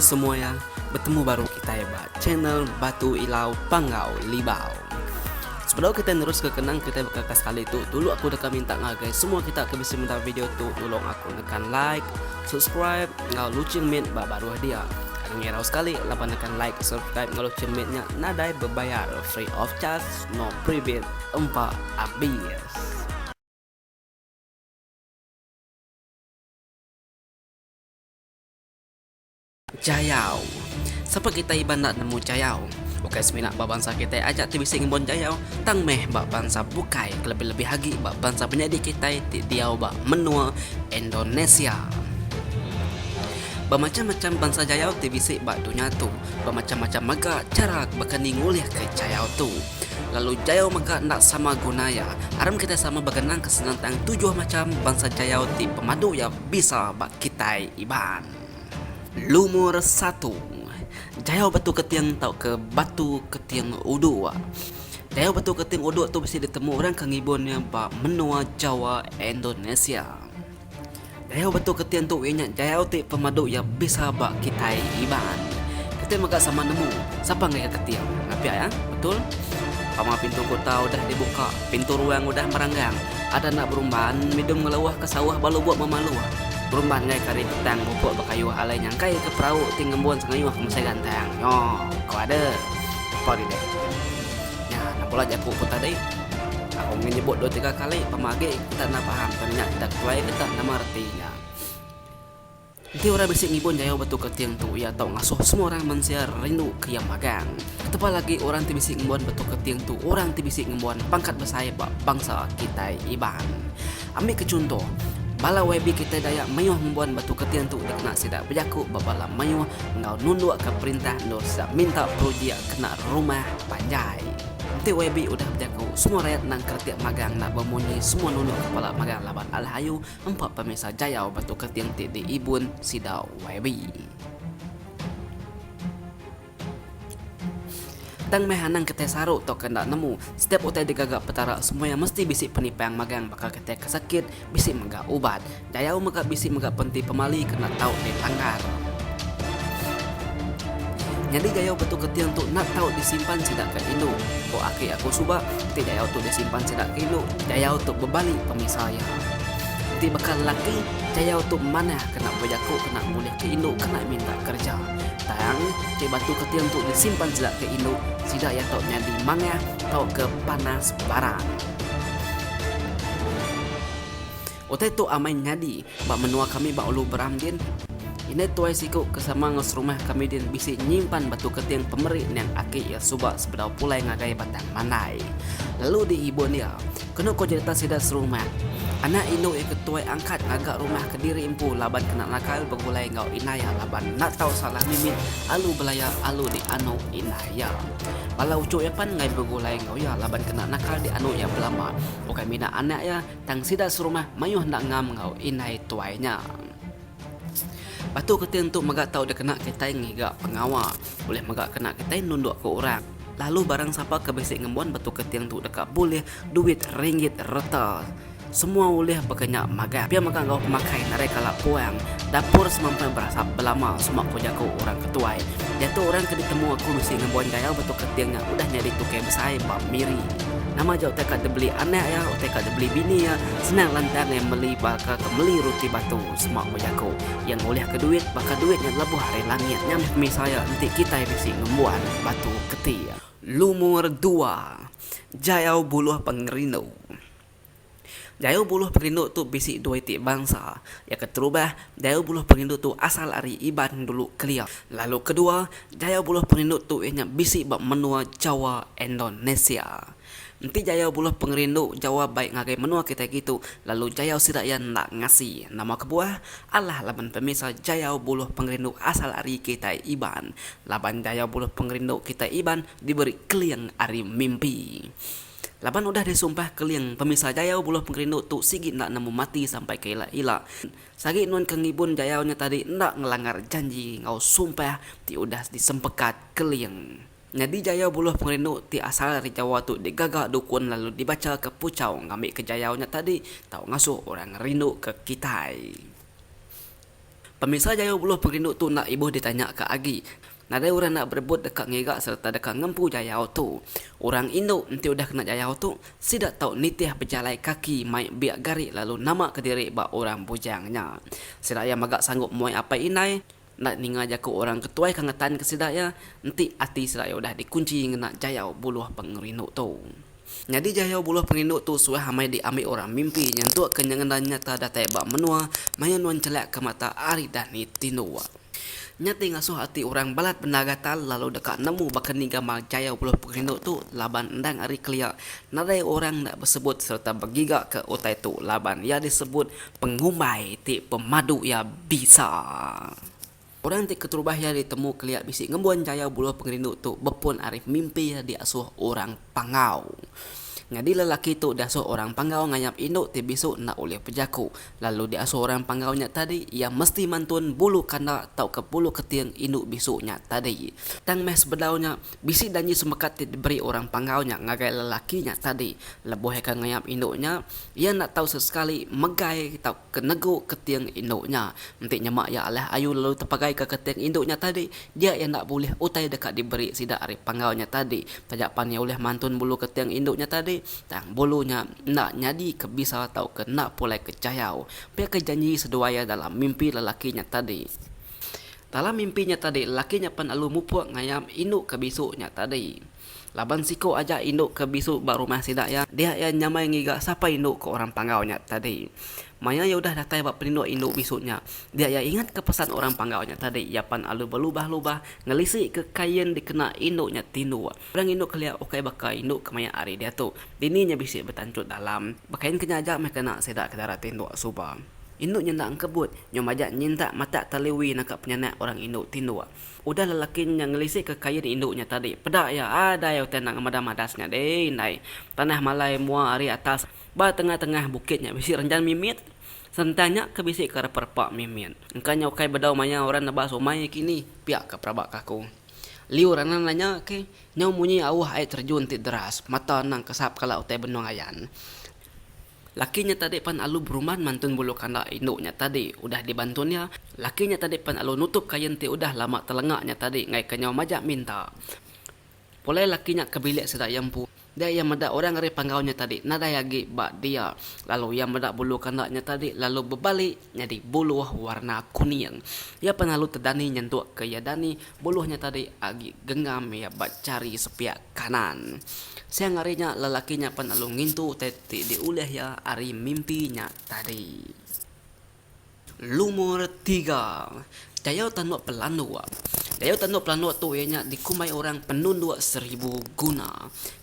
semua ya, betemu baru kitai ba channel Batu Ilau Panggau Libau. Sebedau kitai neruska kenang kitai baka ke sekali tu, dulu aku deka minta ngagai semua kita ke bisi meda video tu nulung aku nekan like, subscribe enggau luching mit ba baruh dia. Anang irau sekali laban nekan like, subscribe enggau luching mit nya nadai bebayar, free of charge, no pribit, empa abis. Jayau. Sapa kitai Iban enda nemu jayau? Ukai semina ba bansa kitai aja ti bisi ngembuan jayau, tang meh ba bansa bukai kelebih-lebih agi ba bansa menyadi kitai ti diau ba menua Indonesia. Bemacham-macham bansa jayau ti bisi ba dunya tu, bemacham-macham mega chara baka ni ngulihka jayau tu. Lalu jayau mega enda sama guna iya. Aram kitai sama begenangka senentang tujuh macham bansa jayau ti pemadu iya bisa ba kitai Iban. Lumur satu, Jayau batu keting tauka batu keting uduk. Jayau batu keting uduk tu bisi ditemu orang ke ngibun iya ba menua Jawa, Indonesia. Jayau batu keting tu iya nya jayau ti pemadu iya bisa ba kitai Iban. Kitai mega sama nemu sapa ngagai keting. Pia iya, betul? Pama pintu kuta udah dibuka, pintu ruang udah meranggang. Ada enda berumban, midung ngelauh ke sauh ba lubuk memaluh. Berumban enggai ke hari petang mupuk bekayuh alai nyangkai ke perau ti ngembun sengayuh ke mesai gantang. Nyo, ko ade. Apa agi deh. Nya, nang bula jaku ku tadi. Aku ngin nyebut dua tiga kali pama agi kita enda faham tang nya kita ketuai kita nama reti nya. Enti orang bisi ngibun jayau batu keting tu, iya tau ngasuh semua orang mensia rindu ke iya magang. Ketebal agi orang ti bisi ngembuan batu keting tu orang ti bisi ngembuan pangkat besai ba bangsa kitai Iban. Ambi ke chunto, bala YB kitai Dayak mayuh ngembuan batu keting tu dikena sida bejaku ba bala mayuh enggau nundukka perintah endur sida minta projek kena rumah panjai. Enti YB udah bejaku, semua rayat endang keretik magang enda bemunyi semua nunduk kepala magang laban alah ayu Empa pemisa jayau batu keting ti diibun sida YB. Tang meh anang kitai saru tauka enda nemu, setiap utai digaga Petara semua iya mesti bisi penipang magang baka kitai ke sakit bisi mega ubat. Jayau mega bisi mega penti pemali kena tau dilanggar. Nyadi jayau batu keting tu enda tau disimpan sida ke indu. Ko aki aku suba, enti jayau tu disimpan sida ke indu, jayau tu bebali pemisa iya. Enti baka lelaki, jayau tu manah kena bejaku kena ngulihka indu kena minta kereja. Tang, ti batu keting tu disimpan sida ke indu, sida iya tau nyadi mangah tauka panas barang. Utai tu amai nyadi ba menua kami ba Ulu Beram din. Indai tuai siku ke sama enggau serumah kami din bisi nyimpan batu keting pemeri niang aki iya suba sebedau pulai ngagai Batang Mandai. Lalu diibun iya. Kenu ko jerita sida serumah, anak indu iya ke tuai angkat ngaga rumah kediri empu laban kena nakal begulai enggau indai iya laban enda tau salah mimit alu belaya alu dianu indai iya. Bala uchu iya pan enggai begulai enggau iya laban kena nakal dianu iya belama. Ukai mina anak iya tang sida serumah mayuh enda ngam enggau indai tuai nya. Batu keting tu mega tau dikena kitai ngiga pengawa. Ulih mega kena kitai nundukka orang. Lalu barang sapa ke bisi ngembuan batu keting tu deka bulih duit ringgit reta. Semua ulih baka nya magang. Pia mega enggau pemakai nadai kala puang. Dapur semampai berasap belama sema ku jaku orang ke tuai. Diatu orang ke ditemu aku bisi ngembuan gaya batu keting nya udah nyadi tukei besai ba Miri. Nama aja utai ka dibeli anak iya, utai ka dibeli bini iya, senang lantang iya meli baka ke meli ruti batu, sema ku jaku. Iya ngulihka duit baka duit nya lebuh ari langit. Nya meh pemisa iya enti kitai bisi ngembuan batu keti. Lumur dua, Jayau Buluh Pengerindu. Jayau Buluh Pengerindu tu bisi dua iti bansa. Iya keterubah, Jayau Buluh Pengerindu tu asal ari Iban dulu kelia. Lalu kedua, Jayau Buluh Pengerindu tu iya nya bisi ba menua Jawa, Indonesia. Enti Jayau Buluh Pengerindu Jawa bai ngagai menua kitai kitu lalu jayau sida iya enda ngasi. Nama kebuah? Alah laban pemisa Jayau Buluh Pengerindu asal ari kitai Iban. Laban Jayau Buluh Pengerindu kitai Iban diberi keling ari mimpi. Laban udah disumpah Keling, pemisa jayau buluh pengerindu tu sigi enda nemu mati sampai ke ila-ila. Sagi nuan ke ngibun jayau nya tadi enda ngelangar janji enggau sumpah ti udah disempekat Keling. Nyadi jayau buluh pengerindu ti asal ari Jawa tu digaga dukun lalu dibacha ke puchau ngambika jayau nya tadi tau ngasuh orang rindu ke kitai. Pemisa jayau buluh pengerindu tu enda ibuh ditanyaka agi. Nadai orang enda berebut deka ngiga sereta deka ngempu jayau tu. Orang indu enti udah kena jayau tu, sida tau nitih bejalai kaki mai biak gari lalu nama kediri ba orang bujang nya. Sida iya mega sanggup muai apai indai, enda ninga jaku orang ke tuai ke ngetanka sida iya enti ati sida iya udah dikunchi ngena jayau buluh pengerindu tu. Nyadi jayau buluh pengerindu tu suah amai diambi orang mimpi nyentuk ke nyengenda nyata datai ba menua maya nuan chelak ke mata ari dani tinduk. Nya ti ngasuh ati orang balat bendar gatal lalu deka nemu baka ni gamal jayau buluh pengerindu tu laban endang ari kelia nadai orang enda besebut sereta begiga ke utai tu laban iya disebut pengumbai ti pemadu iya bisa. Orang ti keterubah iya ditemu kelia bisi ngembuan jayau buluh pengerindu tu bepun ari mimpi iya diasuh orang Panggau. Nyadi lelaki tu diasuh orang Panggau ngayap indu ti bisu enda ulih bejaku. Lalu diasuh orang Panggau nya tadi iya mesti mantun bulu kanda tauka bulu keting indu bisu nya tadi. Tang meh sebedau nya, bisi danji semekat ti diberi orang Panggau nya ngagai lelaki nya tadi. Lebuh iya ke ngayap indu nya, iya enda tau sesekali megai tauka. Ke negu keting indu nya. Enti nyema iya alah ayu lalu tepagai ka keting indu nya tadi, dia iya enda bulih utai deka diberi sida ari panggau nya tadi. Taja pan iya ulih mantun bulu keting indu nya tadi, tang bulu nya enda nyadi ke bisa tauka enda pulai ke jayau. Pia ke janji seduai iya dalam mimpi lelaki nya tadi. Dalam mimpi nya tadi, lelaki nya pan alu mupuk ngayam indu ke bisu nya tadi. Laban siku aja indu ke bisu ba rumah sida iya, dia iya nyamai ngiga sapa indu ke orang Panggau nya tadi. Maya iya udah datai ba peninduk indu bisu nya, dia iya ingatka pesan orang Panggau nya tadi. Iya pan alu belubah-lubah ngelisi ke kain dikena indu nya tinduk. Orang indu kelia ukai baka indu kemaya hari diatu. Dini nya bisi betanchut dalam. Bekain ke nya aja meh kena sida ke dara tinduk suba. Indu nya enda engkebut, nyau majak nyintak matak tali wi naka penyanak orang indu tinduk. Udah lelaki nya ngelisika kain indu nya tadi, peda iya adai utai enda ngemadas-madas nya deh indai. Tanah malai mua ari atas ba tengah-tengah bukit nya bisi renjan mimit. Sentang nya ke bisi ke repa-repa mimit. Engka nya ukai bedau maya orang nebas umai kini, pia ke peraba ke aku. Liu Ranan nanya ke, nyau munyi auh ai terjun ti deras, mata endang kesap kala utai benung ayan. Laki nya tadi pan alu berumban mantun bulu kanda indu nya tadi udah dibantun iya. Laki nya tadi pan alu nutup kain ti udah lama telenga nya tadi ngaika nyau majak minta. Pulai laki nya ke bilik sida iya empu, dia iya meda orang ari panggau nya tadi nadai agi ba dia. Lalu iya meda bulu kanda nya tadi lalu bebali nyadi buluh warna kuning. Iya pan alu tedani nyentuk ke iya dani buluh nya tadi agi genggam iya ba jari sepiak kanan. Siang hari nya lelaki nya pan lalu ngintu utai ti diulih iya ari mimpi nya tadi. Lumur tiga, Dayau Tanduk Pelanduk. Dayau Tanduk Pelanduk tu iya nya dikumbai orang penunduk seribu guna.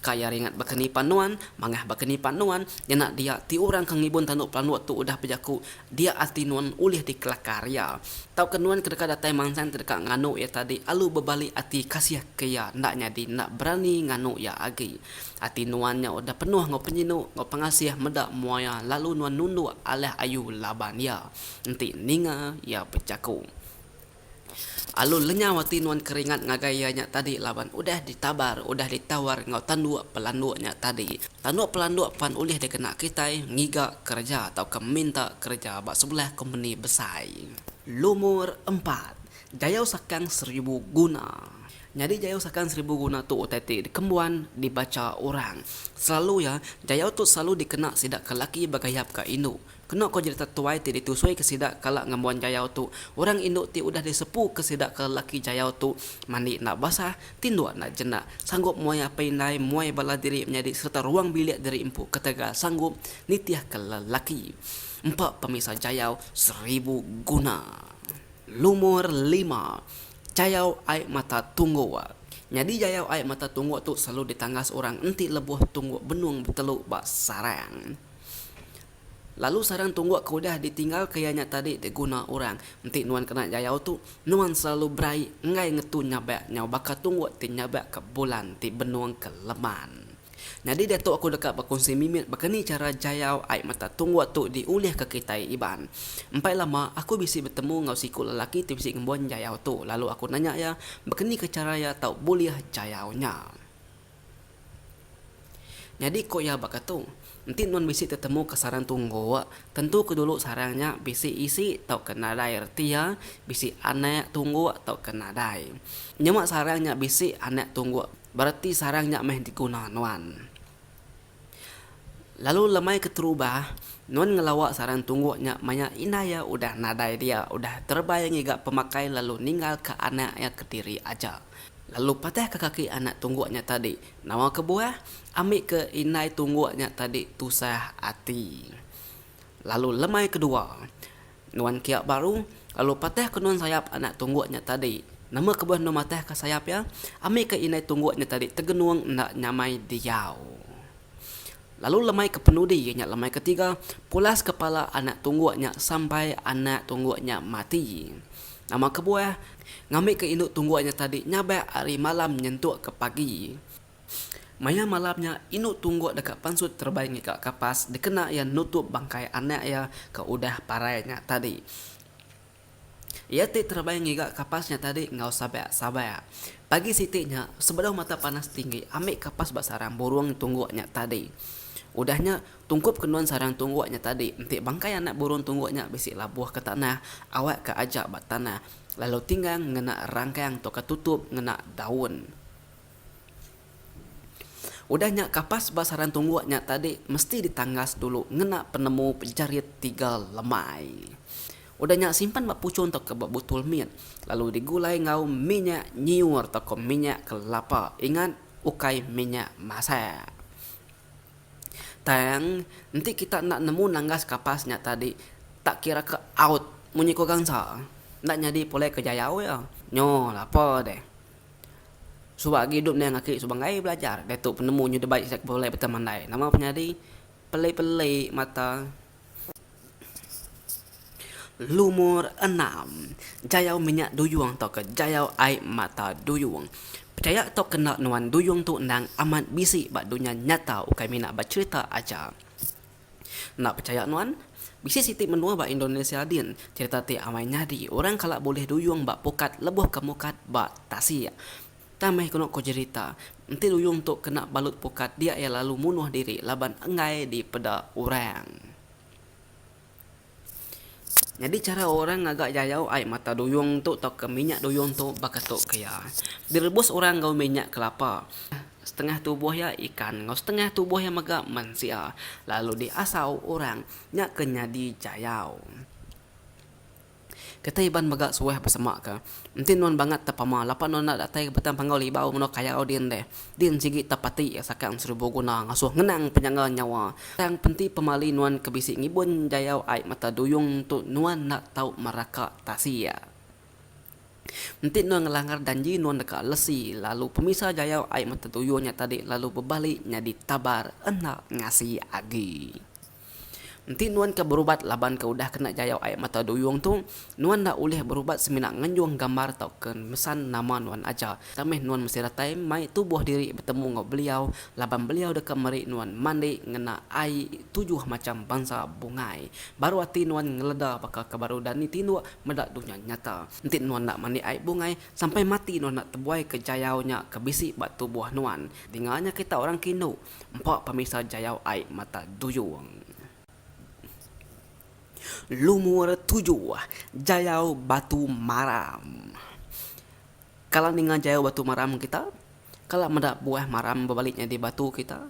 Ka iya ringat baka ni pan nuan, mangah baka ni pan nuan, ngena dia ti orang ke ngibun Tanduk Pelanduk tu udah bejaku dia ati nuan ulih dikelakar iya. Tauka nuan ke deka datai mansang ti deka nganu iya tadi alu bebali ati kasih ke iya enda nyadi enda berani nganu iya agi. Ati nuan nya udah penuh enggau penyinu enggau pengasih meda mua iya lalu nuan nunduk alah ayu laban iya enti ninga iya bejaku. Alu lenyau ati nuan keringat ngagai iya nya tadi laban udah ditabar udah ditawar enggau tanduk pelanduk nya tadi. Tanduk pelanduk pan ulih dikena kitai ngiga kereja tauka minta kereja ba sebelah kompeni besai. Lumur empat, Jayau Sakang Seribu Guna. Nyadi Jayau Sakang Seribu Guna tu utai ti dikembuan dibacha orang. Selalu iya, jayau tu selalu dikena sida ke laki begayap ka indu. Kenu ko jerita tuai ti ditusui ke sida kala ngembuan jayau tu, orang indu ti udah disepu ke sida ke lelaki jayau tu mandi enda basah, tinduk enda jenak, sanggup muai apai indai, muai bala diri menyadi sereta ruang bilik diri empu ketegal sanggup nitih ke lelaki. Empa pemisa jayau seribu guna. Lumur lima, Jayau ai mata tungguk. Nyadi jayau ai mata tungguk tu selalu ditanggas orang enti lebuh tungguk benung betelu ba sarang. Lalu sarang tungguk ke udah ditinggalka iya nya tadi diguna orang. Enti nuan kena jayau tu, nuan selalu berai enggai ngetu nyabak nyau baka tungguk ti nyabak ke bulan ti benung ke leman. Nyadi diatu aku deka bekunsi mimit baka ni chara jayau ai mata tungguk tu diulihka kitai Iban. Empai lama, aku bisi betemu enggau siku lelaki ti bisi ngembuan jayau tu lalu aku nanya iya baka ni ke chara iya tau bulih jayau nya. Nyadi ku iya baka tu. Enti nuan bisi tetemuka sarang tungguk, tentuka dulu sarang nya bisi isi tauka nadai reti iya bisi anak tungguk tauka nadai. Nyema sarang nya bisi anak tungguk bereti sarang nya meh diguna nuan. Lalu lemai keterubah, nuan ngelawa sarang tungguk nya maya indai iya udah nadai dia udah terebai ngiga pemakai lalu ninggalka anak iya kediri aja. Lalu patahka kaki anak tungguk nya tadi. Nama kebuah? Ambika indai tungguk nya tadi tusah ati. Lalu lemai kedua, nuan kia baru lalu patahka nuan sayap anak tungguk nya tadi. Nama kebuah endur matahka sayap iya? Ambika indai tungguk nya tadi tegenung enda nyamai diau. Lalu lemai ke penudi iya nya lemai ketiga, pulas kepala anak tungguk nya sampai anak tungguk nya mati. Nama kebuah? Ngambika indu tungguk nya tadi nyabak ari malam nyentuk ke pagi. Maya malam nya, indu tungguk deka pansut terebai ngiga kapas dikena iya nutup bangkai anak iya ke udah parai nya tadi. Iya ti terebai ngiga kapas nya tadi enggau sabak-sabak. Pagi siti nya, sebedau mata panas tinggi ambi kapas ba sarang burung tungguk nya tadi. Udah nya, tungkup ke nuan sarang tungguk nya tadi enti bangkai anak burung tungguk nya bisi labuh ke tanah, awakka aja ba tanah lalu tinggang ngena rangkang tauka tutup ngena daun. Udah nya kapas ba sarang tungguk nya tadi mesti ditanggas dulu ngena penemu pejarit tiga lemai. Udah nya simpan ba puchung tauka ba butul mit lalu digulai enggau minyak nyiur tauka minyak kelapa ingat ukai minyak masak. Tang enti kita enda nemu nanggas kapas nya tadi tak kira ke out munyi ko gangsa enda nyadi pulai ke jayau iya. Nyo lapa deh. Suba agi idup niang aki suba enggai belajar diatu penemu nyu debai sida ke begulai beta mandai. Nama penyadi peli-peli mata. Lumur enam, jayau minyak duyung tauka jayau ai mata duyung. Pechaya tauka enda nuan duyung tu endang amat bisi ba dunya nyata ukai mina ba cherita aja. Enda pechaya nuan? Bisi siti menua ba Indonesia din, cherita ti amai nyadi orang kala bulih duyung ba pukat lebuh ke mukat ba tasik. Tang meh kenu ko jerita, enti duyung tu kena balut pukat dia iya lalu munuh diri laban enggai dipeda orang. Nyadi chara orang ngaga jayau ai mata duyung tu tauka minyak duyung tu baka tu ke iya. Direbus orang enggau minyak kelapa. Setengah tubuh iya ikan enggau setengah tubuh iya mega mensia lalu diasau orang nya ke nyadi jayau. Kitai Iban mega suah besema ka enti nuan bangat tepama lapa nuan enda datai ke Batang Panggau Libau menua Kayau din deh. Din sigi tepati sakang seribu guna ngasuh ngenang penyangga nyawa. Tang penti pemali nuan ke bisi ngibun jayau ai mata duyung tu nuan enda tau meraka tasik. Enti nuan ngelanggar danji nuan deka lesi lalu pemisa jayau ai mata duyung nya tadi lalu bebali nyadi tabar enda ngasi agi. Enti nuan ke berubat laban ke udah kena jayau ai mata duyung tu, nuan enda ulih berubat semina ngenjung gambar tauka mesan nama nuan aja. Tang meh nuan mesti datai mai tubuh diri betemu enggau beliau laban beliau deka meri nuan mandi ngena ai tujuh macham bansa bungai. Baru ati nuan ngeleda baka ke baru dani tinduk meda dunya nyata. Enti nuan enda mandi ai bungai, sampai mati nuan enda tebuai ke jayau nya ke bisi ba tubuh nuan. Dinga nya kita orang ke indu. Empa pemisa jayau ai mata duyung. Lumur tujuh, jayau batu maram. Kala ninga jayau batu maram kita? Kala meda buah maram bebali nyadi batu kita?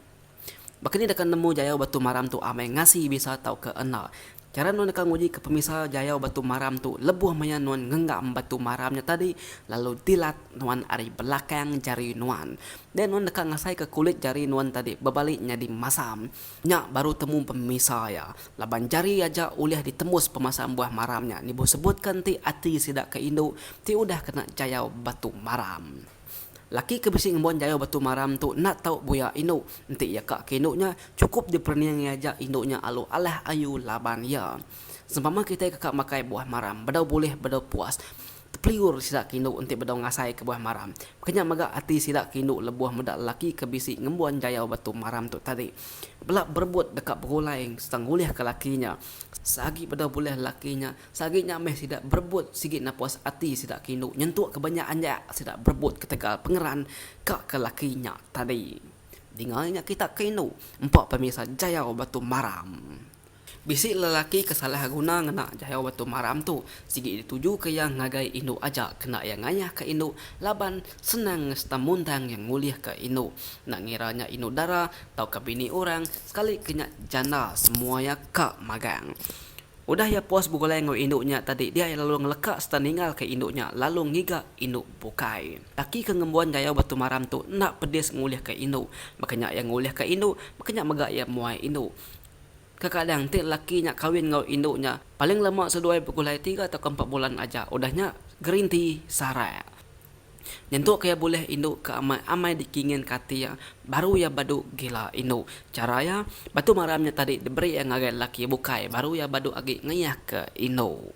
Baka ni deka nemu jayau batu maram tu amai ngasi bisa tauka enda? Chara nuan deka ngujika pemisa jayau batu maram tu lebuh maya nuan ngenggam batu maram nya tadi lalu dilat nuan ari belakang jari nuan. Dia nuan deka ngasaika kulit jari nuan tadi bebali nyadi masam. Nya baru temu pemisa iya. Laban jari aja ulih ditembus pemasam buah maram nya nibuh sebutka enti ati sida ke indu ti udah kena jayau batu maram. Laki ke bisi ngembuan jayau batu maram tu enda tau buya indu. Enti iya ka ke indu nya, chukup diperening iya aja indu nya alu alah ayu laban iya. Sempama kitai ke ka makai buah maram bedau bulih bedau puas. Tepeliur sida ke indu enti bedau ngasai ke buah maram. Baka nya mega ati sida ke indu lebuh meda laki ke bisi ngembuan jayau batu maram tu tadi. Bela berebut deka begulai sereta ngulihka laki nya. Seagi bedau bulih laki nya, Sagi nya meh sida berebut sigi napuas ati sida ke indu nyentuk ke banyak anjak sida berebut ketegal pengeran ka ke laki nya tadi. Dinga nya kita ke indu empa pemisa jayau batu maram. Bisi lelaki ke salah guna ngena jayau batu maram tu sigi ditujuka iya ngagai indu aja kena iya ngayahka indu laban senang sereta muntang iya ngulihka indu. Enda ngira nya indu dara tauka bini orang sekali ke nya janda semua iya ka magang. Udah iya puas begulai enggau indu nya tadi dia iya lalu ngeleka sereta ninggalka indu nya lalu ngiga indu bukai. Laki ke ngembuan jayau batu maram tu enda pedis ngulihka indu. Baka nya iya ngulihka indu, baka nya mega iya muai indu. Kekadang enti laki nya kawin enggau indu nya paling lama seduai begulai tiga tauka empat bulan aja udah nya gerinti sarak. Nyentuk ke iya bulih indu ke amai amai dikinginka ati iya, baru iya badu gila indu. Chara iya, batu maram nya tadi diberi iya ngagai lelaki bukai baru iya badu agi ngayahka indu.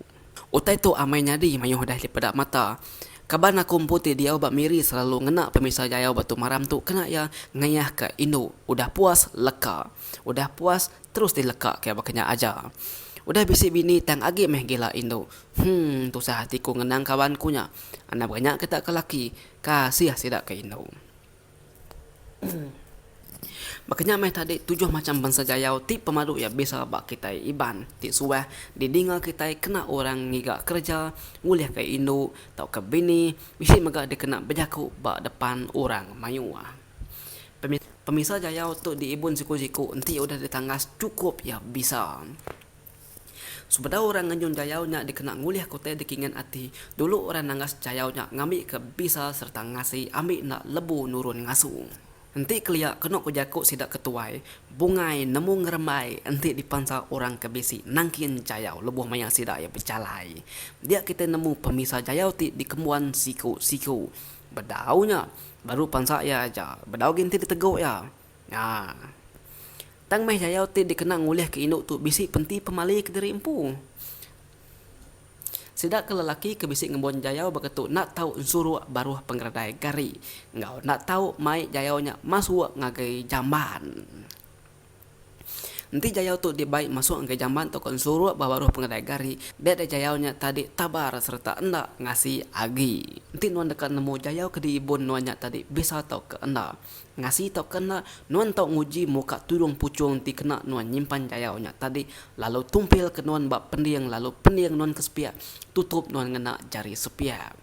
Utai tu amai nyadi mayuh udah dipeda mata. Kaban aku empu ti diau ba Miri selalu ngena pemisa jayau batu maram tu kena iya ngayahka indu. Udah puas, leka. Udah puas, terus dileka ke baka nya aja. Udah bisi bini tang agi meh gila indu. Humm tusah ati ku ngenang kaban ku nya. Anang baka nya kita ke laki, kasih sida ke indu. Baka nya meh tadi tujuh macham bansa jayau ti pemadu iya bisa ba kitai Iban ti suah didinga kitai kena orang ngiga kereja, ngulihka indu tauka bini bisi mega dikena bejaku ba depan orang mayuh. Pemisa jayau tu diibun siku-siku enti udah ditanggas chukup iya bisa. Sebedau orang ngenjun jayau nya dikena ngulihka utai dikingin ati, dulu orang nanggas jayau nya ngambika bisa sereta ngasi ambi enda lebu nurun ngasu. Enti kelia kenu ku jaku sida ke tuai, bungai nemu ngerembai enti dipansa orang ke bisi nangkin jayau lebuh maya sida iya bejalai. Dia kitai nemu pemisa jayau ti dikembuan siku-siku. Bedau nya baru pansa iya aja, bedau agi enti ditegu iya. Nya. Tang meh jayau ti dikena ngulihka indu tu bisi penti pemali kediri empu. Sida ke lelaki ke bisi ngembuan jayau baka tu enda tau ensuruk baruh pengeredai gari enggau enda tau mai jayau nya masuk ngagai jamban. Enti jayau tu dibai masuk ngagai jamban tauka ensuruk ba baruh pengeredai gari, dia deh jayau nya tadi tabar sereta enda ngasi agi. Enti nuan deka nemu jayau ke diibun nuan nya tadi bisa tauka enda, Ngasi tauka enda, nuan tau nguji muka tudung puchung ti kena nuan nyimpan jayau nya tadi lalu tumpil ke nuan ba pending lalu pending nuan ke sepiak tutup nuan ngena jari sepiak.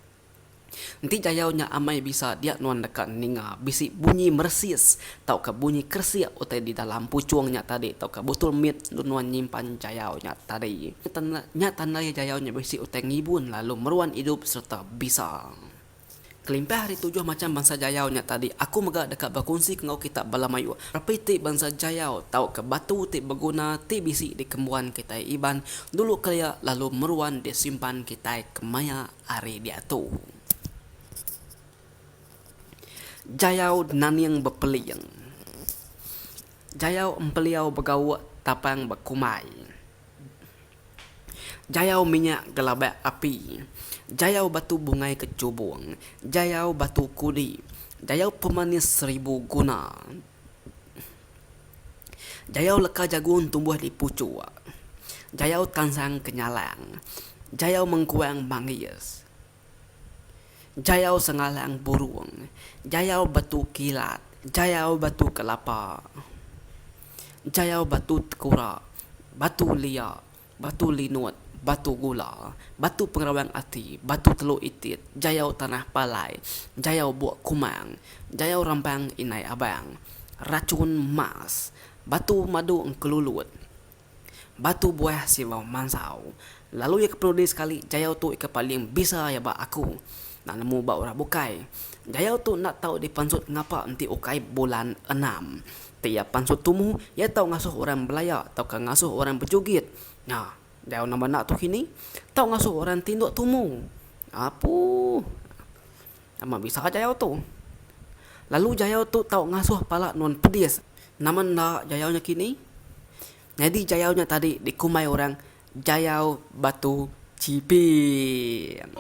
Enti jayau nya amai bisa dia nuan deka ninga bisi bunyi meresis tauka bunyi keresik utai di dalam puchung nya tadi tauka butul mit endur nuan nyimpan jayau nya tadi. Nya tanda iya jayau nya bisi utai ngibun lalu meruan idup sereta bisa. Kelimpah ari tujuh macham bansa jayau nya tadi, aku mega deka bekunsi enggau kita bala mayuh repi ti bansa jayau tauka batu ti beguna ti bisi dikembuan kitai Iban dulu kelia lalu meruan disimpan kitai kemaya hari diatu. Jayau naning bepeling. Jayau empeliau begauk tapang bekumbai. Jayau minyak gelabak api. Jayau batu bungai kechubung. Jayau batu kudi. Jayau pemanis seribu guna. Jayau leka jagung tumbuh di puchuk. Jayau tansang kenyalang. Jayau mengkuang manggis. Jayau sengalang burung. Jayau batu kilat. Jayau batu kelapa. Jayau batu tekura. Batu lia. Batu linut. Batu gula. Batu pengerawang ati. Batu teluk itit. Jayau tanah palai. Jayau buk kumang. Jayau rampang indai abang. Rachun mas. Batu madu engkelulut. Batu buah sibau mansau. Lalu iya ke penudi sekali jayau tu ke paling bisa iya ba aku. Enda nemu ba orang bukai. Jayau tu enda tau dipansut ngapa enti ukai bulan enam. Ti iya pansut tumu, iya tau ngasuh orang belaya tauka ngasuh orang bejugit. Nya, jayau nama enda tu kini, tau ngasuh orang tinduk tumu. Apuuh. Nama bisa jayau tu. Lalu jayau tu tau ngasuh pala nuan pedis. Nama enda jayau nya kini? Nyadi jayau nya tadi dikumbai orang jayau batu chiping.